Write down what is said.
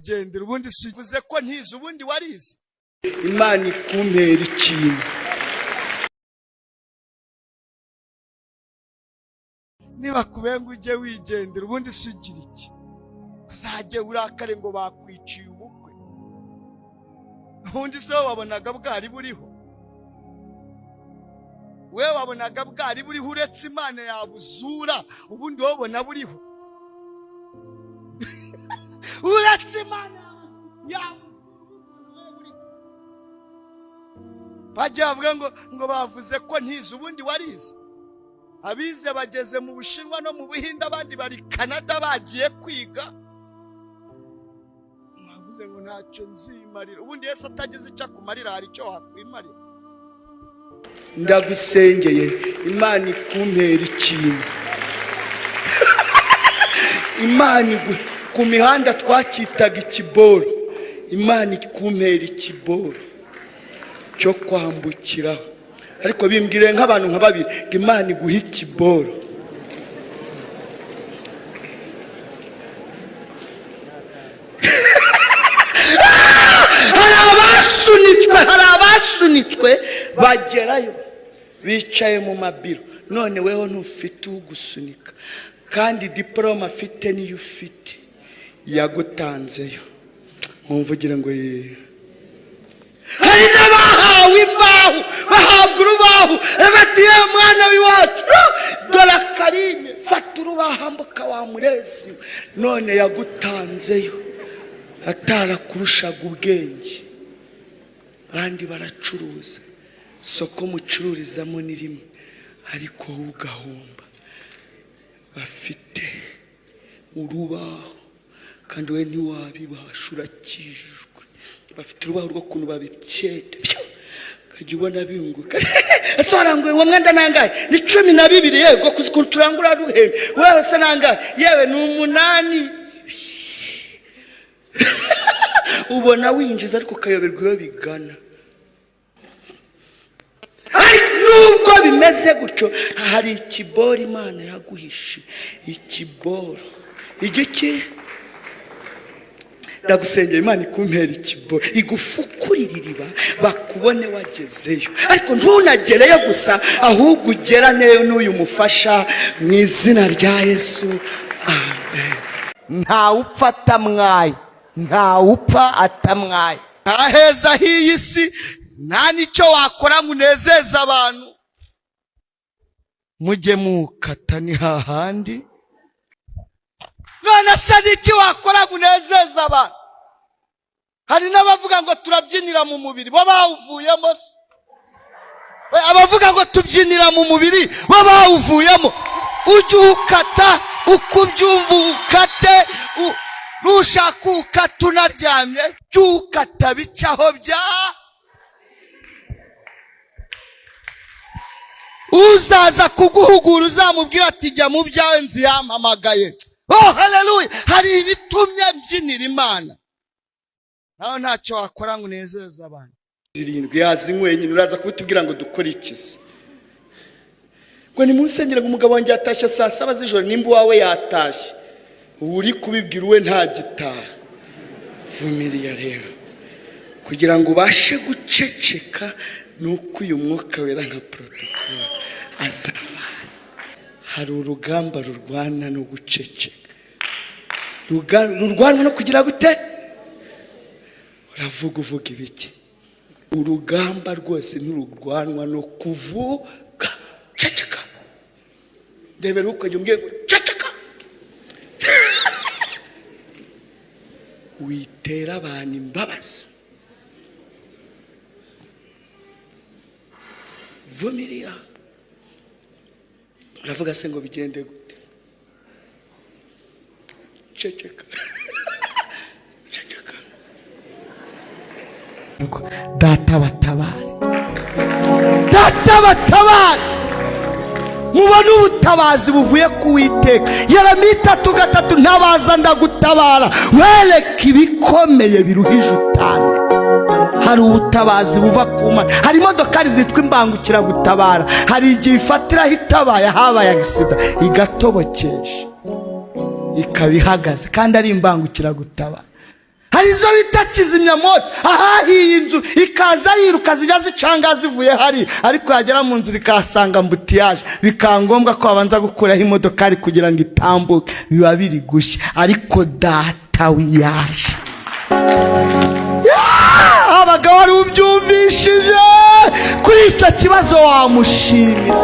Wigendera ubundi sivuze ko ntize, ubundi warize. Imana ikumpera ikintu. Niba kubenga ujye wigendera, ubundi si ugira iki? Uzajye urakare ngo bakwiciye ubukwe, ubundi se wabonaga bwari buriho? We wabonaga bwari buriho uretse Imana yabuzura, ubundi wabona buriho uretse Imana yabuzura. Bajya bavuga ngo bavuze ko ntize, ubundi warize. Abize bageze mu Bushinwa no mu Buhinde, abandi bari Canada bagiye kwiga. Mwavuze ngo ntacyo nzimarira, ubundi Yesu atagize icyo akumarira hari icyo wakwimarira. Ndagusengeye, Imana ikumpera ikintu. Imana ku mihanda twakitaga ikiboro, Imana ikumpera ikiboro cyo kwambukiraho. Ariko bimbwire nk'abantu nka babiri ngo Imana iguhe ikiboro. Hari abasunitswe bagerayo bicaye mu mabiro, none weho ntufite ugusunika, kandi diporome afite niyo ufite yagutanzeyo. Mumvugire ngo ye. Hari n'abahawe imbaho, bahabwa urubaho, bati yewe mwana w'iwacu, dore akarine, fata urubaho ambuka wa murezi. None yagutanzeyo atarakurushaga ubwenge. Abandi baracuruza, isoko mucururizamo ni rimwe, ariko wowe ugahomba. Bafite urubaho kandi we ntiwabibasha, urakijijwe. Bafite urubaho rwo kuntu babicyeta, ukajya ubona binguka. Ese waranguye uwo mwenda nangahe? Ni 12. Yego, kuzi ukuntu turangura duhenda. Wewe se nangahe? Yewe ni 8. Ubona winjiza ariko ukayoberwa iyo bigana. Ariko nubwo bimeze gutyo, hari ikiboro Imana yaguhishe. Ikiboro igiki? Ndagusengera Imana ikumpera ikiboro, igufukurire iriba bakubone wagezeyo. Ariko ntunagereyo gusa, ahubwo ugeraneyo n'uyu mufasha mu izina rya Yesu, amen. Ntawupfa atamwaye, ntawupfa atamwaye. Aheza h'iyi si nta n'icyo wakora ngo unezeze abantu. Mujye mukata ni hahandi. None se n'iki wakora ngo unezeze abantu? Hari n'abavuga ngo turabyinira mu mubiri, bo bawuvuyemo se? Abavuga ngo tubyinira mu mubiri, bo bawuvuyemo? Ujye ukata uko ubyumva, ukate nushaka ukata unaryamye, jya ukata bicaho bya uzaza kuguhugura uzamubwira ati jya mu byawe, nzi yampamagaye. Oh haleluya! Hari ibitumye mbyinira Imana. Nawe ntacyo wakora ngo unezeze abantu. 7 yazinyweye nyine, uraza kubitubwira ngo dukore iki se? Ngo nimunsengere ngo umugabo wanjye yatashye saa 7 z'ijoro. Nimba uwawe yatashye uri kubibwira uwe ntagitaha. Vumiriya rero, kugira ngo ubashe guceceka nuko uyu mwuka wera nka protocol azaba. Hari urugamba rurwana no guceceka, rurwana no kugira gute? Uravuga uvuga ibiki? Urugamba rwose ntirurwanwa no kuvuga. Ceceka. Ndebera ukajya umbwira ngo ceceka. Witera abantu imbabazi. Vumilia. Uravuga se ngo bigende gute? Ceceka. Ceceka. Data batabare, data batabare, mubone ubutabazi buvuye ku Uwiteka. Yeremiya 3:3, ntabaza ndagutabara, wereke ibikomeye biruhije utanga. Hari ubutabazi buva ku Mana. Hari imodokari zitwa imbangukiragutabara, hari igihe ifatiraho itabaye habaye agisida igatobokesha ikaba ihagaze, kandi ari imbangukiragutabara. Hari izo bita kizimyamoto, ahahiye inzu ikaza yiruka, zijya zicanga zivuye hari, ariko yagera mu nzira ikahasanga embouteillage, bikaba ngombwa ko babanza gukuraho imodokari kugira ngo itambuke. Biba biri gushya, ariko data wiyaje. Abagabo, wari ubyumvishije? Kuri icyo kibazo wamushimira.